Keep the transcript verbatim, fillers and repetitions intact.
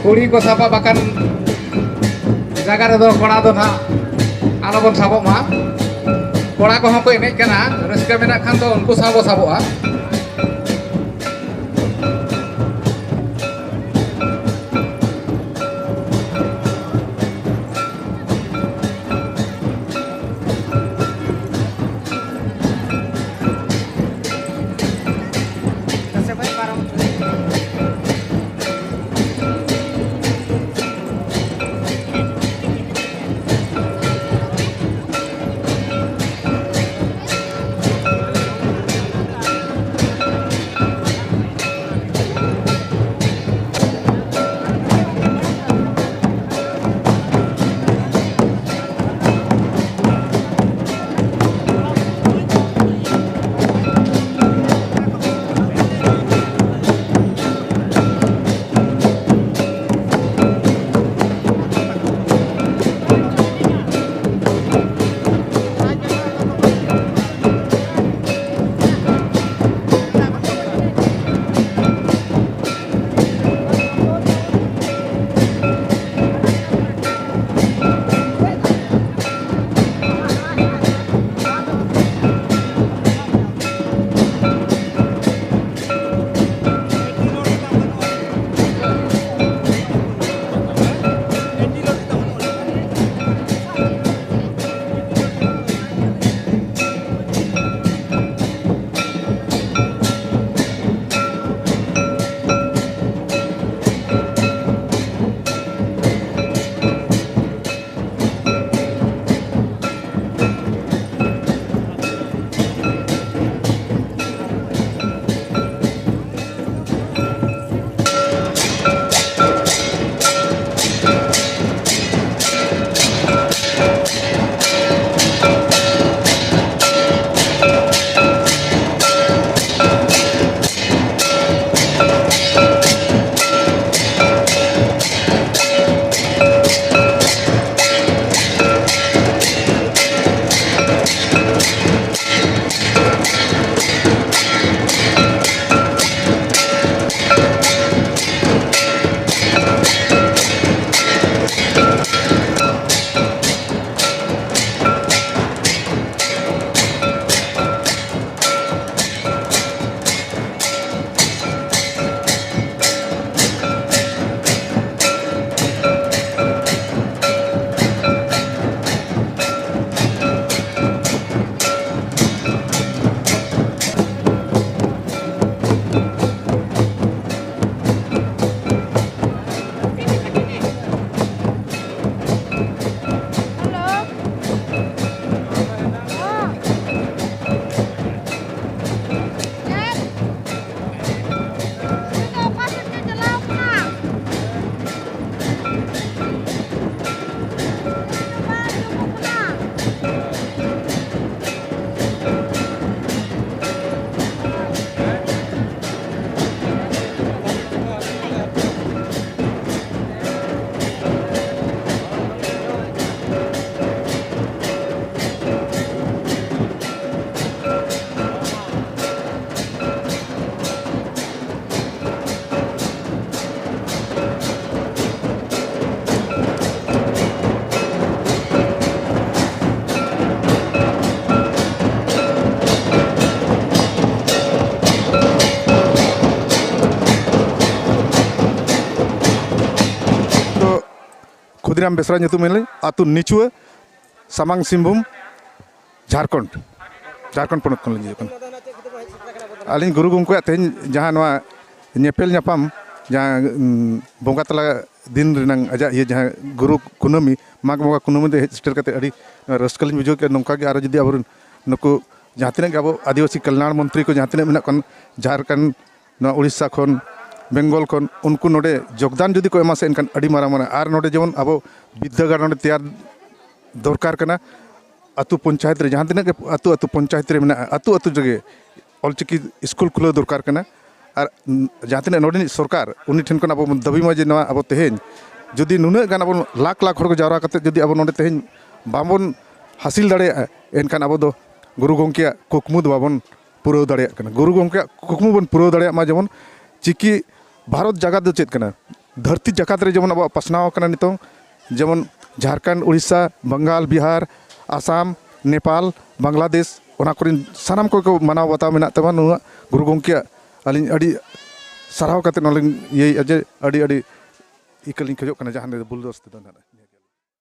ᱠᱩᱲᱤ ᱠᱚ ᱥᱟᱵᱟ, ᱵᱟᱠᱷᱟᱱ ᱡᱟᱭᱜᱟ ᱨᱮᱫᱚ ᱠᱚᱲᱟ ᱫᱚ ᱱᱟᱦᱟᱜ ᱟᱞᱚᱵᱚᱱ ᱥᱟᱵᱚᱜ ᱢᱟ᱾ ᱠᱚᱲᱟ ᱠᱚᱦᱚᱸ ᱠᱚ ᱮᱱᱮᱡ ᱠᱟᱱᱟ, ᱨᱟᱹᱥᱠᱟᱹ ᱢᱮᱱᱟᱜ ᱠᱷᱟᱱ ᱫᱚ ᱩᱱᱠᱩ ᱥᱟᱶ ᱵᱚ ᱥᱟᱵᱚᱜᱼᱟ᱾ ᱵᱮᱥᱨᱟ ᱧᱩᱛᱩᱢ ᱟᱹᱞᱤᱧ, ᱟᱹᱛᱩ ᱱᱤᱪᱩᱣᱟᱹ, ᱥᱟᱢᱟᱝ ᱥᱤᱝᱵᱷᱩᱢ, ᱡᱷᱟᱲᱠᱷᱚᱸᱰ, ᱡᱷᱟᱲᱠᱷᱚᱸᱰ ᱯᱚᱱᱚᱛ ᱠᱷᱚᱱ ᱞᱤᱧ ᱦᱤᱡᱩᱜ ᱠᱟᱱᱟ᱾ ᱟᱹᱞᱤᱧ ᱜᱩᱨᱩ ᱜᱚᱢᱠᱮᱭᱟᱜ ᱛᱮᱦᱮᱧ ᱡᱟᱦᱟᱸ ᱱᱚᱣᱟ ᱧᱮᱯᱮᱞ ᱧᱟᱯᱟᱢ, ᱡᱟᱦᱟᱸ, ᱩᱸ, ᱵᱚᱸᱜᱟ ᱛᱟᱞᱟ ᱫᱤᱱ ᱨᱮᱱᱟᱝ ᱟᱡᱟᱜ ᱤᱭᱟᱹ, ᱡᱟᱦᱟᱸ ᱜᱩᱨᱩ ᱠᱩᱱᱟᱹᱢᱤ, ᱢᱟᱜᱽ ᱵᱚᱸᱜᱟ ᱠᱩᱱᱟᱹᱢᱤ ᱨᱮ ᱦᱮᱡ ᱥᱮᱴᱮᱨ ᱠᱟᱛᱮ ᱟᱹᱰᱤ ᱨᱟᱹᱥᱠᱟᱹ ᱞᱤᱧ ᱵᱩᱡᱷᱟᱹᱣ ᱠᱮᱫᱟ᱾ ᱱᱚᱝᱠᱟ ᱜᱮ ᱟᱨᱚ ᱡᱩᱫᱤ ᱟᱵᱚᱨᱮᱱ ᱱᱩᱠᱩ ᱡᱟᱦᱟᱸ ᱛᱤᱱᱟᱹᱜ ᱜᱮ ᱟᱵᱚ ᱟᱹᱫᱤᱵᱟᱹᱥᱤ ᱠᱚᱞᱭᱟᱬ ᱢᱚᱱᱛᱨᱤ ᱠᱚ ᱡᱟᱦᱟᱸ ᱛᱤᱱᱟᱹᱜ ᱢᱮᱱᱟᱜ ᱠᱚᱣᱟ, ᱡᱷᱟᱲᱠᱷᱚᱸᱰ, ᱱᱚᱣᱟ ᱩᱲᱤᱥᱥᱟ ᱠᱷᱚᱱ, ᱵᱮᱝᱜᱚᱞ ᱠᱷᱚᱱ, ᱩᱱᱠᱩ ᱱᱚᱰᱮ ᱡᱳᱜᱽᱫᱟᱱ ᱡᱩᱫᱤ ᱠᱚ ᱮᱢᱟ ᱥᱮ, ᱮᱱᱠᱷᱟᱱ ᱟᱹᱰᱤ ᱢᱟᱨᱟᱝ ᱢᱟᱨᱟᱝ᱾ ᱟᱨ ᱱᱚᱰᱮ ᱡᱮᱢᱚᱱ ᱟᱵᱚ ᱵᱤᱫᱽᱫᱟᱹᱜᱟᱲ ᱱᱚᱰᱮ ᱛᱮᱭᱟᱨ ᱫᱚᱨᱠᱟᱨ ᱠᱟᱱᱟ᱾ ᱟᱹᱛᱩ ᱯᱚᱧᱪᱟᱭᱮᱛ ᱨᱮ, ᱡᱟᱦᱟᱸ ᱛᱤᱱᱟᱹᱜ ᱜᱮ ᱟᱹᱛᱩ, ᱟᱹᱛᱩ ᱯᱚᱧᱪᱟᱭᱮᱛ ᱨᱮ ᱢᱮᱱᱟᱜᱼᱟ, ᱟᱹᱛᱩ, ᱟᱹᱛᱩ ᱨᱮᱜᱮ ᱚᱞᱪᱤᱠᱤ ᱥᱠᱩᱞ ᱠᱷᱩᱞᱟᱹᱣ ᱫᱚᱨᱠᱟᱨ ᱠᱟᱱᱟ᱾ ᱟᱨ ᱡᱟᱦᱟᱸ ᱛᱤᱱᱟᱹᱜ ᱱᱚᱰᱮᱱᱤᱡ ᱥᱚᱨᱠᱟᱨ, ᱩᱱᱤ ᱴᱷᱮᱱ ᱠᱷᱚᱱ ᱟᱵᱚ ᱵᱚᱱ ᱫᱟᱹᱵᱤ ᱢᱟ ᱡᱮ ᱱᱚᱣᱟ ᱟᱵᱚ ᱛᱮᱦᱮᱧ ᱡᱩᱫᱤ ᱱᱩᱱᱟᱹᱜ ᱜᱟᱱ ᱟᱵᱚ ᱞᱟᱠᱷ ᱞᱟᱠᱷ ᱦᱚᱲ ᱠᱚ ᱡᱟᱣᱨᱟ ᱠᱟᱛᱮ ᱡᱩᱫᱤ ᱟᱵᱚ ᱱᱚᱰᱮ ᱛᱮᱦᱮᱧ ᱵᱟᱵᱚᱱ ᱦᱟᱹᱥᱤᱞ ᱫᱟᱲᱮᱭᱟᱜᱼᱟ, ᱮᱱᱠᱷᱟᱱ ᱟᱵᱚ ᱫᱚ ᱜᱩᱨᱩ ᱜᱚᱢᱠᱮᱭᱟᱜ ᱠᱩᱠᱢᱩ ᱫᱚ ᱵᱟᱵᱚᱱ ᱯᱩᱨᱟᱹᱣ ᱫᱟᱲᱮᱭᱟᱜ ᱠᱟᱱᱟ᱾ ᱜᱩᱨᱩ ᱜᱚᱢᱠᱮᱭᱟᱜ ᱠᱩᱠᱢᱩ ᱵᱚᱱ ᱯᱩᱨᱟᱹᱣ ᱫᱟᱲᱮᱭᱟᱜ ᱢᱟ, ᱡᱮᱢᱚᱱ ᱪᱤᱠᱤ ᱵᱷᱟᱨᱚᱛ ᱡᱟᱠᱟᱛ ᱫᱚ ᱪᱮᱫ ᱠᱟᱱᱟ, ᱫᱷᱟᱹᱨᱛᱤ ᱡᱟᱠᱟᱛ ᱨᱮ ᱡᱮᱢᱚᱱ ᱟᱵᱚᱣᱟᱜ ᱯᱟᱥᱱᱟᱣ ᱟᱠᱟᱱᱟ ᱱᱤᱛᱚᱝ, ᱡᱮᱢᱚᱱ ᱡᱷᱟᱲᱠᱷᱚᱸᱰ, ᱩᱲᱤᱥᱥᱟ, ᱵᱟᱝᱜᱟᱞ, ᱵᱤᱦᱟᱨ, ᱟᱥᱟᱢ, ᱱᱮᱯᱟᱞ, ᱵᱟᱝᱞᱟᱫᱮᱥ, ᱚᱱᱟ ᱠᱚᱨᱮᱱ ᱥᱟᱱᱟᱢ ᱠᱚᱜᱮ ᱠᱚ ᱢᱟᱱᱟᱣ ᱵᱟᱛᱟᱣ ᱢᱮᱱᱟᱜ ᱛᱟᱵᱚᱱᱟ᱾ ᱱᱚᱣᱟ ᱜᱩᱨᱩ ᱜᱚᱢᱠᱮᱭᱟᱜ ᱟᱹᱞᱤᱧ ᱟᱹᱰᱤ ᱥᱟᱨᱦᱟᱣ ᱠᱟᱛᱮ ᱱᱚᱣᱟ ᱞᱤᱧ ᱤᱭᱟᱹᱭᱮᱫᱼᱟ ᱡᱮ ᱟᱹᱰᱤ ᱟᱹᱰᱤ ᱤᱠᱟᱹ ᱞᱤᱧ ᱠᱷᱚᱡᱚᱜ ᱠᱟᱱᱟ ᱡᱟᱦᱟᱸ ᱵᱩᱞ ᱫᱚᱥ ᱛᱮᱫᱚ ᱱᱟᱦᱟᱜ᱾